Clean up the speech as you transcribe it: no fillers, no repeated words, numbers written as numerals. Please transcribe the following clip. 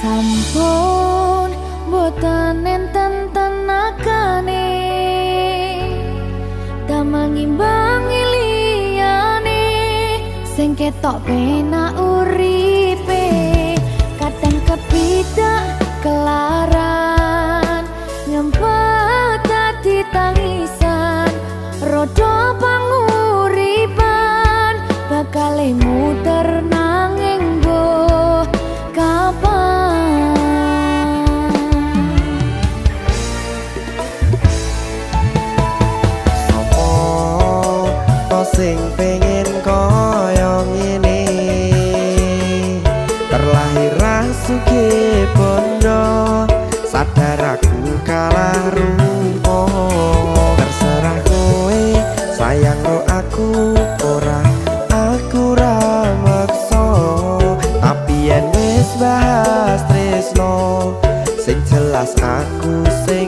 Sampun boten enten tenagane, damel ngimbangi liyane, sing ketok penak uripe, kadang kepidak kelaran, ngempet dadi tangisan, roda panguripan bakal muter nanging mbuh kapan. Sopo to sing pengen kaya ngene, terlahir ra sugih bondo, sadar aku kalah rupa. Terserah kowe sayang ro aku ora, aku ra maksa. Tapi yen wis bahas tresno, sing jelas aku sing